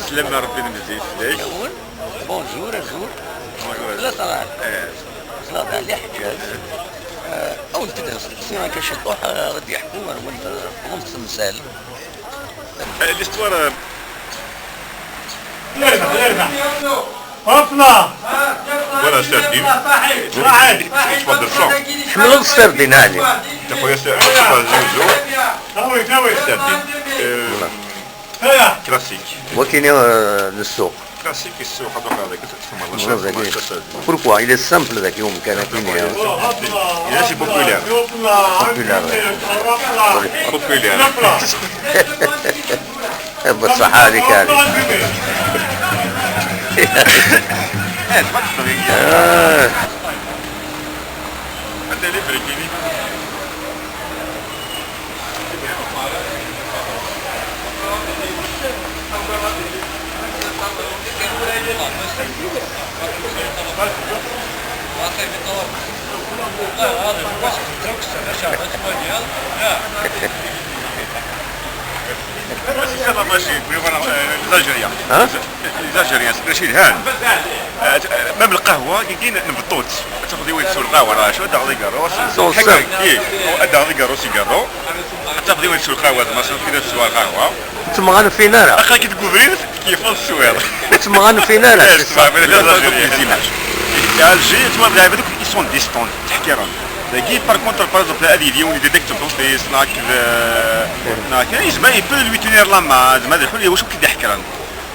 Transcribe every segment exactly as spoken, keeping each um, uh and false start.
Slam Rebbi d Mezzi fell-ak. Bonjour, azul. Bonjour, azul. La, ça va. Eh. Tlata li ḥǧaj. Awen-t-id-nseqsi akka ciṭuḥ, ad d-yeḥku ar wanda tqeḍem temsal. Eh, l'histoire, eh, Hop là. Voilà, sardine. Tḥemmleḍ sardine, a Ɛli? Taxuya, sardine. Sardine. Euh, classique. Wakini, euh, n ssuq. Classique, ssuq, ad ɣer dagi. Voilà, dagi. Pourquoi? Il est simple, dagi, umkan akini. Il est assez populaire. Populaire, ouais. Populaire. Bṣaḥa ɛlik, a Ɛli. Ah. C'est ça la magie, oui, voilà, euh, les Algériens. Hein? Les Algériens, c'est des gens, hein. Euh, même القهوة, كي نبطوت. تاخذي وين تسوي القهوة، راه شو هذا غادي يقرو؟ سون حكا، سام. إيه، هذا غادي يقرو سيقرو. تاخذي وين تسوي القهوة، زعما صافي كذا تسوى القهوة. تسمى غنفينا راه. أخا كي تكوفري كيف السوير. تسمى غنفينا راه. إيه، تسمى غنفينا راه. Alger، تسمى اللعيبة دوك ils sont distants، تحكي راهم. داكي par contre، par exemple، هذه اليوم اللي ديك تبوس لي سناك، آه، سناك، إيه، زعما il peut lui tenir la main، زعما هذا الحل واش كيضحك راهم.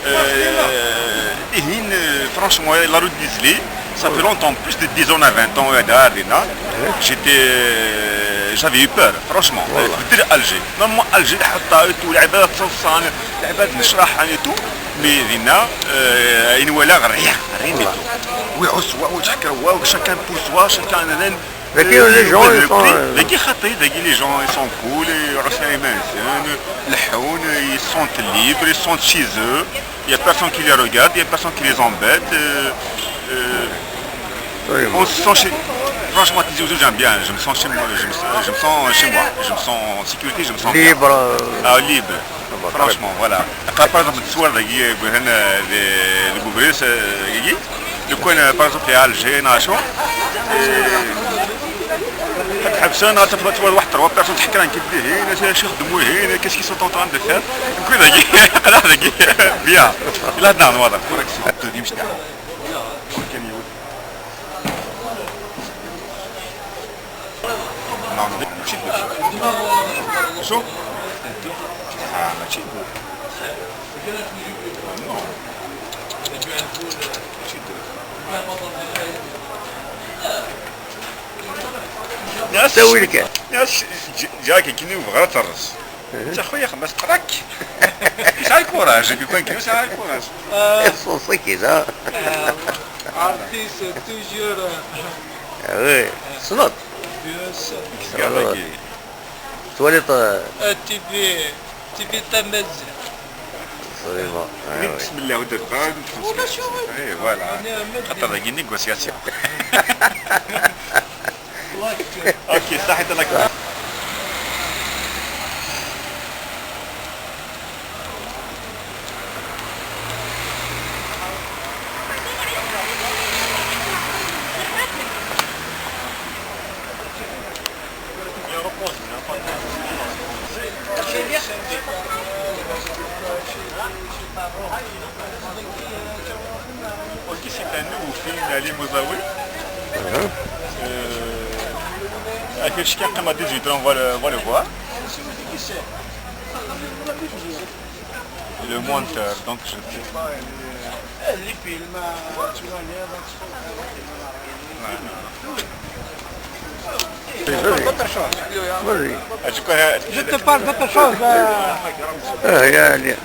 Euh, et هين, euh, franchement, la rue d'Isly, ça fait longtemps, plus de dix ans, vingt ans, هذا، هذا، j'étais, euh, j'avais eu peur, franchement. والله. بدير Alger. Normalement, Alger، حتى et tout، العباد تصلصان، العباد نشرح et tout. Mais هنا، euh، إن ولا rien، rien du tout. ويعصوا، وتحكروا، chacun pour soi، chacun لكن les gens, ils sont, euh, داكي خطي، داكي les gens, ils sont cool، et عسايمة، لحون، ils sont libres, ils sont chez eux. Il y a personne qui les regarde, il y a personne qui les embête. Euh, euh, on se sent chez, franchement, Tizi Ouzou, j'aime bien. Je me sens chez moi, je me, je me sens chez moi. Je me sens en sécurité, je me sens bien. Libre, euh, ah, libre. Franchement, voilà. Après, par exemple, التصوير ذاكي، هنا، les, les Boubris, euh, لو كان، par exemple، في Alger، ناشو، تحبسون، غتفضل تفضل واحد trois personnes تحكي راه كيدير هنا، شي يخدموا هنا، qu'est-ce qu'ils sont en train de faire؟ نقول لك، قلع لك، bien. لا، نعم، واضح. كوريكسيون. دودي مش نعم. كان يود. نعم، ماشي دودي. شو؟ آه، ماشي دودي. نو. ماشي دودي. ناس، سوي لك. ناس ج-، جاك كني وبغا ترس. انت خويا خمس قراك. يسعى الكوراج، يقول لك يسعى الكوراج. صوصي كذا. Artiste toujours. Oui. صنط. Bien sûr. كاع داكي. تولي ط- آه، تي في، تي في تمازيغ. فريمون. آه، وي. بسم الله ودرت. ولا شغل. اي، فوالا. أنا ما خاطر ندير. راكي نيغوسياسيون. الله يكرمك. اوكي، صحيت الله يكرمك. Ok, c'est un nouveau film, Ali Mouzaoui. Mhm. Euh, avec le chien comme à dix-huit ans, on va le, on va le voir. Le monteur, donc je sais pas. Vas-y. Je te parle d'autre chose. آه، يعني.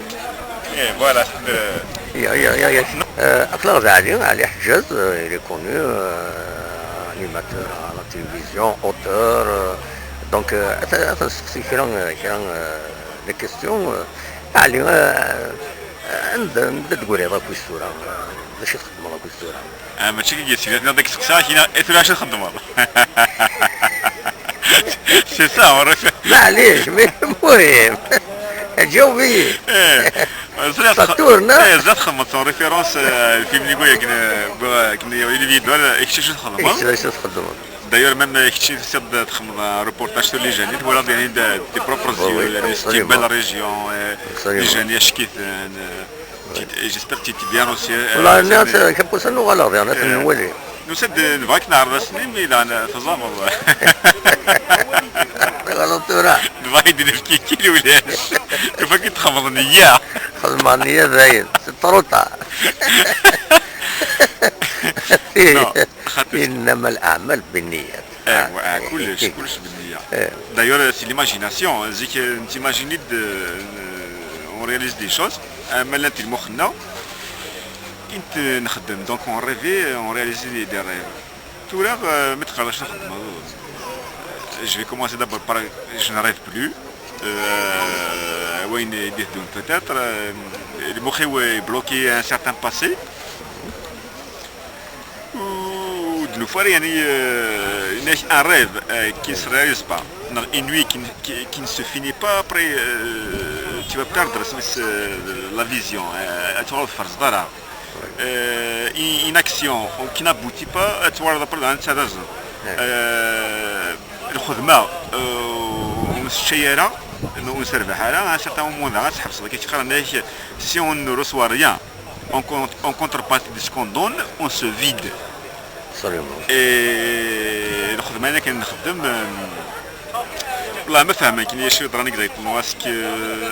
إيه، voilà. يا، يا، يا، يا. آه، أطلق علي، علي حجاز، آه، il est connu, euh, animateur à la télévision, auteur, euh, donc, euh, أث-، أث-، نسقسي كرا، كرا، آه، des questions, آه، علي، آه، عند، عند تقولي راك ويش صورة، آه، باش تخدم راك ويش صورة. آه، ماشي كي يسير، هنا داك السقسا، كاين إيه، ترى شنو نخدم والله. C'est ça, on refait. معليش، mais المهم. جاوبي. إيه. Ẓriɣ txedmeḍ en référence, euh, lfilm-nni akken, euh, akken Olivier Duval, euh, kečč acu txedmeḍ? Kečč acu txedmeḍ? D'ailleurs, même, euh, kečč tusiḍ-d txedmeḍ un reportage sur les Jeunes, twalaḍ, yani, de tes propres yeux, yani, c'est une belle région, euh, les Jeunes, ack-iten, euh, tu t-, et j'espère que tu t'es bien aussi, euh, والله, nniɣ-as, euh, كابوس ad nuɣaleɣ diɣen, ad ten-nwali. Nusa-d, nebɣa ad k-neɛreḍ ass-nni, mi llan tẓameḍ. Ɣelḍeḍ tura. Nebɣa ad d-nefk kil ulac. Nufa-k-id txedmeḍ nniya. Xedmeɣ nniya dayen, c'est trop tard. Non, xaṭi. إنما الأعمال بالنيات. Eh, wa-, ah, kullec, kullec بالنية. D'ailleurs, c'est l'imagination, hein. Zik, euh, nettimagini-d, euh, on réalise des choses. Ama llant di lmux-nneɣ, i nxeddem. Donc, on rêvait, on réalisait des, des rêves. Tura, euh, mi teqqareḍ acu txeddmeḍ, euh, je vais commencer d'abord par, je ne rêve plus. Euh, wayen i d-iteddun peut-être, euh, lmux-iw est bloqué à un certain passé. Ur d-nufi ara, yani, euh, un rêve, euh, qui ne se réalise pas, neɣ une nuit qui ne, qui, qui ne se finit pas, après, euh, tu vas perdre, euh, la vision, euh, ad tuɣaleḍ tferẓeḍ ara. Euh, une, une action qui n'aboutit pas, ad tuɣaleḍ après daɣen tettadazeḍ. Euh, lxedma, euh, ur nesseččay ara, ur nesserbaḥ ara, à un certain moment daɣen ad tḥebseḍ. Akka i tt-qqaren, si on ne reçoit rien, en con-, en contrepartie de ce qu'on donne, on se vide. Absolument. Et lxedma-nni akken nxeddem, euh, والله ما فاهمين كاين شي يهضر exactement، est-ce que,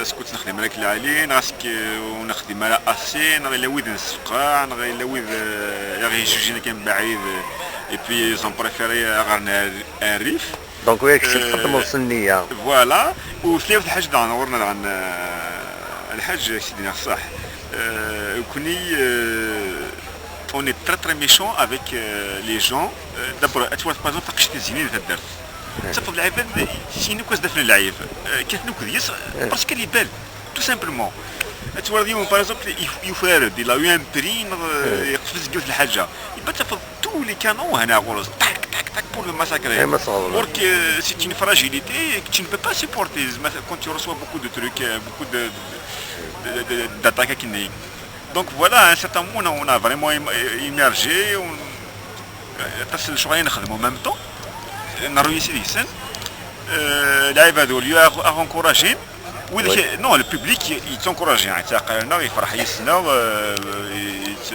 est-ce que ur nexdim ara akken lɛali, neɣ est-ce que ur nexdim ara assez, neɣ yella wid nessefqeɛ, neɣ yella wid, euh, i ɣ-yejjujin akken mebɛid, et puis ils ont préféré ad ɣ-rren ar-, rrif. Donc, yak kečč txeddmeḍ s nniya. Voilà. U tlaft lḥaǧ daɣen ɣur-na daɣen, euh, lḥaǧ k-id-iniɣ ṣṣeḥ. Euh, nekkni, euh, on est très, très méchant avec, euh, les gens. Euh, d'abord, ad twaliḍ, par exemple, taqcict i zzinin di taddart. Tafeḍ lɛibad sin akk as-d-aflen lɛib. Euh, kkaten akk deg-s, parce qu'elle est belle. Tout simplement. Ad twaliḍ yiwen, par exemple, yuf-, yufrar-d, il a eu un prix, neɣ, euh, yeqfez deg yiwet lḥaǧa. Iban tafeḍ tous les canons hana ɣur-s. Tac, tac, tac, pour le massacrer. Or que, euh, c'est une fragilité que tu ne peux pas supporter. Quand tu reçois beaucoup de trucs, euh, beaucoup de, de, de, de, d'attaques akken-nni. Donc voilà, à un certain moment, on a, on a vraiment émergé. On, euh, parce que je suis en même temps, on a réussi. Euh, lɛibad, au lieu à, à encourager, وذاك، non, le public ي-، يتانكوراجي، يعني، يتعقل لنا، يفرح يسنا، آه، يت-،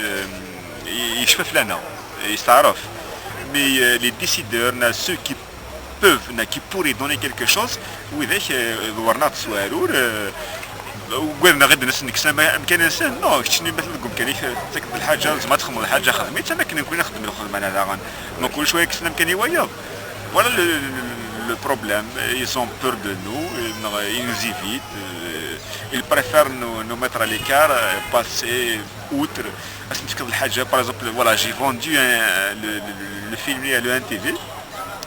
ي-، يشفى لنا، يستعرف. Mais, euh, les décideurs, نا ceux qui peuvent, نا qui pourraient donner quelque chose, وذاك، آه، ضورنا تصوارور، آه، وقلنا غير الناس نكسنا ما أمكن إنسان، non، كتشني مثل قم كان يك-، تكتب الحاجة، زعما تخدم الحاجة خدمت، أنا كنا نكون نخدم الخدمة أنا داغن. Donc كل شوية كسنا أمكن يويض. Voilà le, le, le problème. Ils ont peur de nous, ils nous, ils nous évitent, euh, ils préfèrent nous, nous mettre à l'écart, euh, passer outre. Est-ce que, par exemple, voilà, j'ai vendu un, le, le, le film à l'O N T V.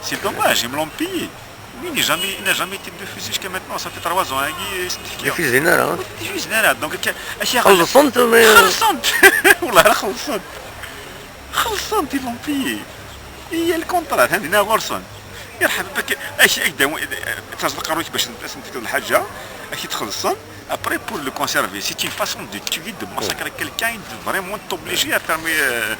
C'est dommage, ils me l'ont payé. Oui, il n'a jamais, il n'a jamais été diffusé jusqu'à maintenant. Ça fait trois ans, hein, il est diffusé. Diffusé, non, non. Diffusé, non, non. Donc, خلصنت، mais خلصنت. والله خلصنت. خلصنت، ils l'ont payé. هي الكونترا، هذه هنا غورسون. يرحم بك، اش اش داو-، تصدق روحك باش انت، انت تكتب الحاجه، اش تخلصن. Après, pour le conserver, c'est une façon de tuer, de massacrer quelqu'un, de vraiment t'obliger à fermer, euh,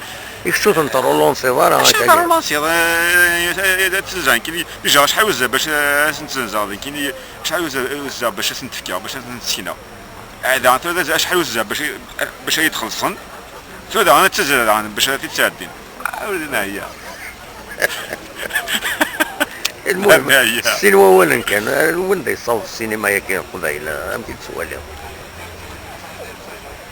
يكسوت انت رولونسي، voilà، اش هكا. رولونسي، آه، آه، آه، تزعن كي ديجا شحال وزع باش، آه، تنزع، كي شحال وزع، وزع باش تنتفكا، باش تنسكينا. هذا هذا شحال وزع باش، باش يتخلصن. ثلاثة، أنا تزرع، أنا باش هذه تساعدين. عاودنا هي. المهم، السينما أولا كان، وين دا يصور السينما يا كاين قبايل، أم كي تسوالي.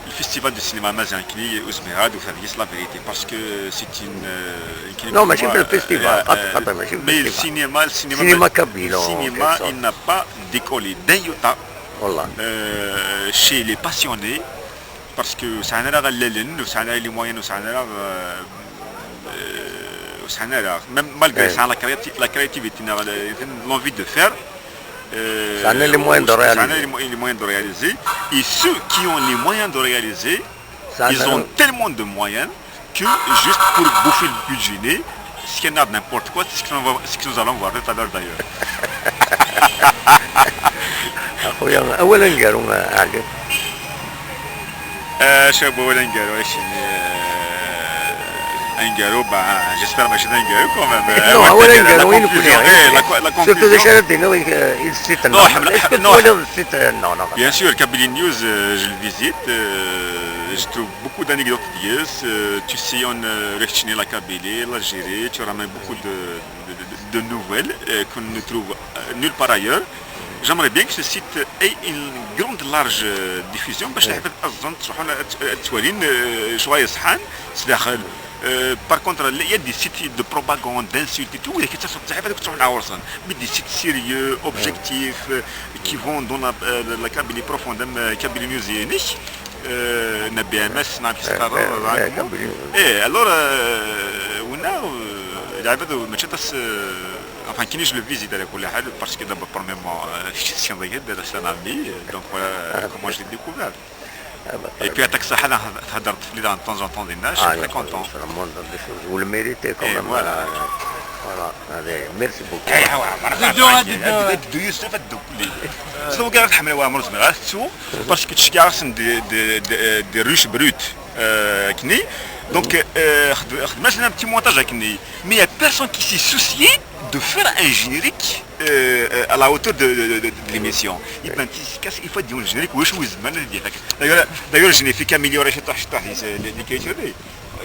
الفيستيفال دو سينما مازال كني أسبوع هذا وثلاث، c'est la vérité, parce que c'est une, euh, une... Non, ماشي في الفيستيفال، آه، خاطر، خاطر ماشي في الفيستيفال. Mais le cinéma, le cinéma, السينما كابيلو، il n'a pas décollé d'un iota. والله. Euh, chez les passionnés, parce que سعنا راه غلالن، وسعنا les moyens، وسعنا راه، euh, euh, وسعنا راه، même malgré ça, la créati-, la créativité, l'envie de faire, euh, سعنا les moyens de réaliser. سعنا les mo-, les moyens de réaliser. Et ceux qui ont les moyens de réaliser, ils ont tellement de moyens que juste pour bouffer le budget, c'est qu'il y en a n'importe quoi, c'est ce que nous va-, ce que nous allons voir tout à l'heure d'ailleurs. أخويا، أولا قالوا عليك. Acu n wawal aneggaru, acimi, euh, aneggaru, bah, j'espère mačči d aneggaru quand même. Non, awal aneggaru i nekkni. Eh, la co-, la surtout d acu conclusion. Ara d-tiniḍ i, euh, i le site-nneɣ? Non, ḥemmleɣ, est-ce que non, twalaḍ le site? Non, non, non. Bien sûr, Kabylie News, euh, je le visite, euh, je trouve beaucoup d'anecdotes deg-s, euh, tu sillonnes, euh, la Kabylie, l'Algérie, tu ramènes beaucoup de, de, de, de nouvelles, euh, qu'on ne trouve, euh, nulle part ailleurs. J'aimerais bien que ce site ait une grande, large, euh, diffusion, parce que euh, euh, par contre, il y a des sites de propagande, d'insultes et tout, et que ça soit, mais des sites sérieux, objectifs, euh, qui vont dans la, euh, la Kabylie profonde, euh, Kabylie News, euh, N B M S, نعم، كيف تقرر، راكم؟ إيه، alors, euh, هنا، euh، العباد ماشي تس-، euh، enfin, كاينش le visite على كل حال، parce que d'abord, premièrement, euh، c'est un ami, donc voilà comment je l'ai découvert. Et puis, à Taksa, تهضرت في لي de temps en temps, des nages, très content. Vous le méritez quand même. Voilà. Voilà. Allez, merci beaucoup. ايوا، مرحبا. دو، دو، دو. دو يوسف، دو كلي. شنو كاع تحمل وامر زمير، غير تسو، parce que تشكي عرسن des, des, des, des ruches brutes. Euh, كني. Donc, euh, خد-، خدمت لنا un petit montage كني. Mais il y a personne qui s'est soucié de faire un générique, euh, euh, à la hauteur de, de, de, de l'émission. Il faut dire un générique, oui, je vous demande de dire. D'ailleurs, d'ailleurs, je n'ai fait qu'améliorer cette, cette, l'écriture.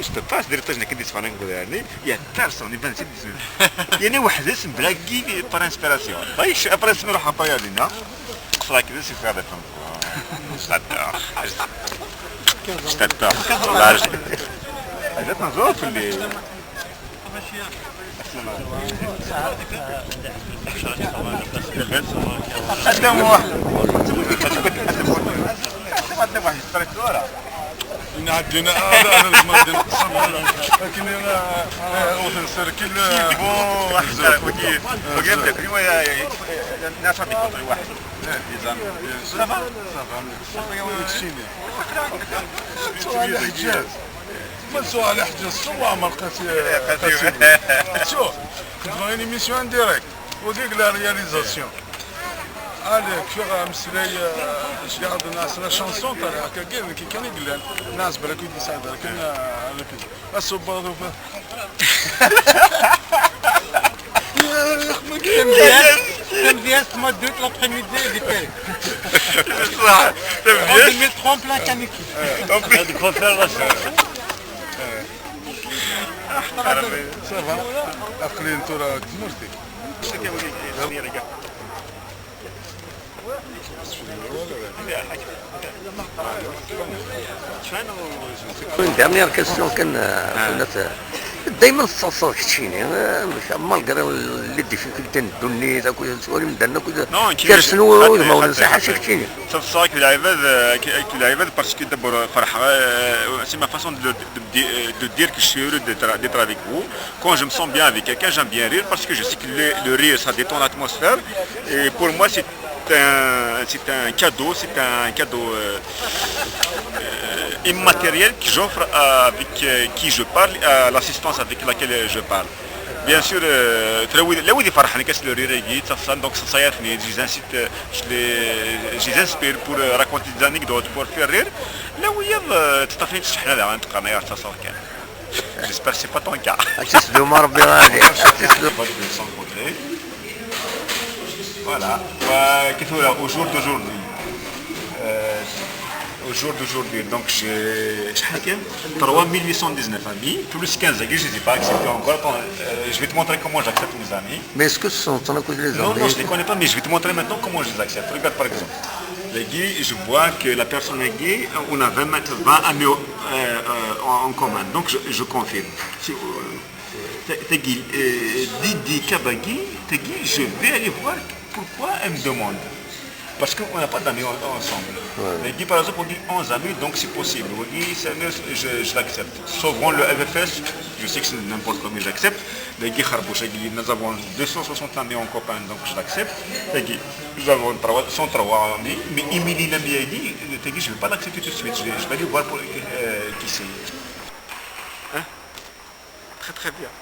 Je peux pas dire que je n'ai que des fanatiques, يعني، il y a personne, il y a personne. يعني واحد اسم بلاكي par inspiration. طيب، après اسم نروح après علينا. قصرك كذا سي فيها ديفون. Je t'adore. Je t'adore. والله عرفت. هذا تنزور في اللي قدام واحد. قدام واحد. قدام واحد. إن عندنا، آه، لا، لا، لا، ما عندنا قسم، لا، لا. لكن أنا، آه، أوثن سيركل، آه، بون، واحد، وكي، وكي يبدا كل يوم يا، يا، يا، الناس راهم يقطعوا واحد. لا، دي زام. صافا؟ صافا، ميرسي. وتشيني. سؤال الحجاز. ما سؤال الحجاز، سوا عمر قاسي، قاسي. شوف، كنت باغي une émission en direct. وكيك la réalisation. Allez, كشغل مسلاي، آه، اش قاعد الناس la chanson تاع هكا كاين كي كان يقول الناس بالك يدي سعد، لكن، آه، لكن الصباط وفا. يا أخي، ما كاين. تمدياس، تمدياس تمديت l'après-midi ديال كاين. صح، تمدياس. deux mille trois plein canicule. هذيك هو فعلا. صافا. أقلي أنت راه تمرتي. Une dernière question كان، آه، كنا ت-، دايما تصصر كتشيني، آه، مش، malgré les difficultés ندوني، ذاك، سوري، مدنا كذا. Non, كيرسنوا، ما ننساش كتشيني. تصصر كي العباد، آه، كي، كي العباد، parce que d'abord، آه، فرحة، آه، c'est ma façon de, de, de, de dire que je suis heureux d'être, d'être avec vous. Quand je me sens bien avec quelqu'un, j'aime bien rire parce que je sais que le, le rire, ça détend l'atmosphère. Et pour moi, c'est un, c'est un cadeau, c'est un cadeau, euh, euh, immatériel que j'offre à- avec, euh, qui je parle, à l'assistance avec laquelle je parle. Bien sûr, euh, ترى ويد-، لا ويدي فرحني كاس le rire يجي تصل، donc ça, ça y est, je les incite, euh, je les, je les inspire pour, euh, raconter des anecdotes, pour faire rire. لا ويا، euh, تطفي تشحن هذا عن تقرنا يا تصل كان. J'espère que c'est pas ton cas. Voilà. Ouais, qu'est-ce que, au jour d'aujourd'hui, euh, au jour d'aujourd'hui, donc, j'ai, j'ai trois mille huit cent dix-neuf amis, plus quinze amis, je les ai pas acceptés encore. Attends, euh, je vais te montrer comment j'accepte mes amis. Mais est-ce que ce sont les amis? Non, non, je les connais pas, mais je vais te montrer maintenant comment je les accepte. Regarde par exemple. Les gars, je vois que la personne est gay, on a vingt, vingt amis, euh, euh, en, en commun. Donc, je, je confirme. Si, euh, تاكي، آه، دي، دي كاباكي، تاكي، je vais aller voir pourquoi elle me demande. Parce qu'on n'a pas d'amis en- ensemble. Mais par exemple, on dit onze amis, donc c'est possible. On dit, c'est un- je, je l'accepte. Souvent, le F F S, je sais que c'est n'importe quoi, mais j'accepte. Mais Guy Kharbouch, Guy, nous avons deux cent soixante amis en copain, donc je l'accepte. Et Guy, nous avons trois- cent trois amis, mais Émilie Lamiadi, je ne vais pas l'accepter tout de suite. Je vais, je vais aller voir pour, euh, qui c'est. Très, très bien.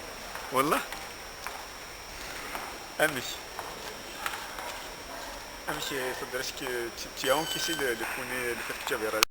والله. امشي. امشي صدر، اش كي تي-، تياون كيسي ل-، لكوني لكتشافي راه.